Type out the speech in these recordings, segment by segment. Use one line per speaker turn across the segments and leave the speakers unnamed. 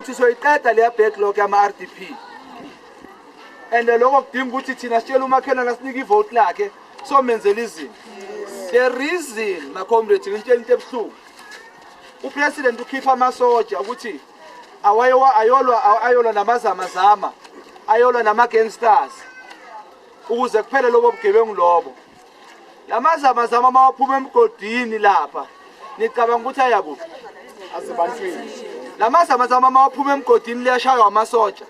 Ukuthi soyiqeda leya backlog yama-RDP. And lokho kudinga ukuthi thina sitshele umakhelwane asinike ivote lakhe, somenzela izinto. The reason, my comrades, ngitshela into ebuhlungu, upresident ukhipha amasoja ukuthi awayewa ayolwa, ayolwa namazamazama, ayolwa nama-gangsters ukuze kuphele lobo bugebengu lobo. Lamazamazama mawaphuma emgodini lapha, nicabanga ukuthi ayakuphi?
Azebantwini.
Lamazamazama mawaphuma emgodini, liyashaywa amasoja,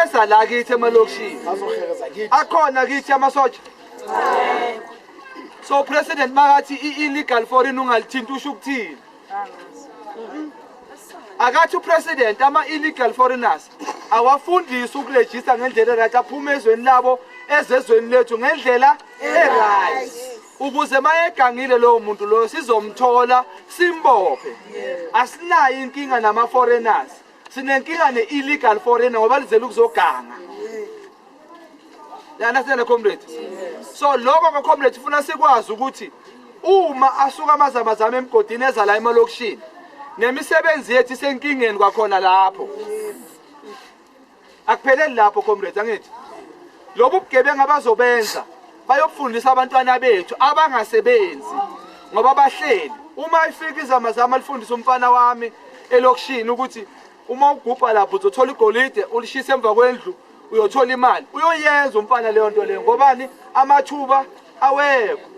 eza la kithi emalokishini.
Azohereza kithi.
Akhona kithi amasoja. So president makathi i-illegal foreign ungalithinti, usho ukuthini? Akathi upresident ama-illegal foreigners awafundisi ukurejista ngendlela eright, aphume ezweni labo ezezweni lethu ngendlela eright, ukuze mayegangile lowo muntu loyo sizomthola, simbophe. Asinayo inkinga nama-foreigners, sinenkinga ne-illegal foreigner ngoba lizele ukuzoganga. You understand, comrade? So lokho ke, comrade, funa sikwazi ukuthi uma asuka amazamazama emgodini eza la emalokishini, nemisebenzi yethu isenkingeni kwakhona lapho. Akupheleli lapho, comrade. Angithi lobu bugebengu abazobenza bayofundisa abantwana bethu abangasebenzi ngoba bahleli. Uma ifika izamazama lifundisa umfana wami elokishini ukuthi uma ugubha lapho uzothola igolide, ulishise emva kwendlu, uyothola imali, uyoyenza umfana leyo nto leyo. Ngobani? Amathuba awekho.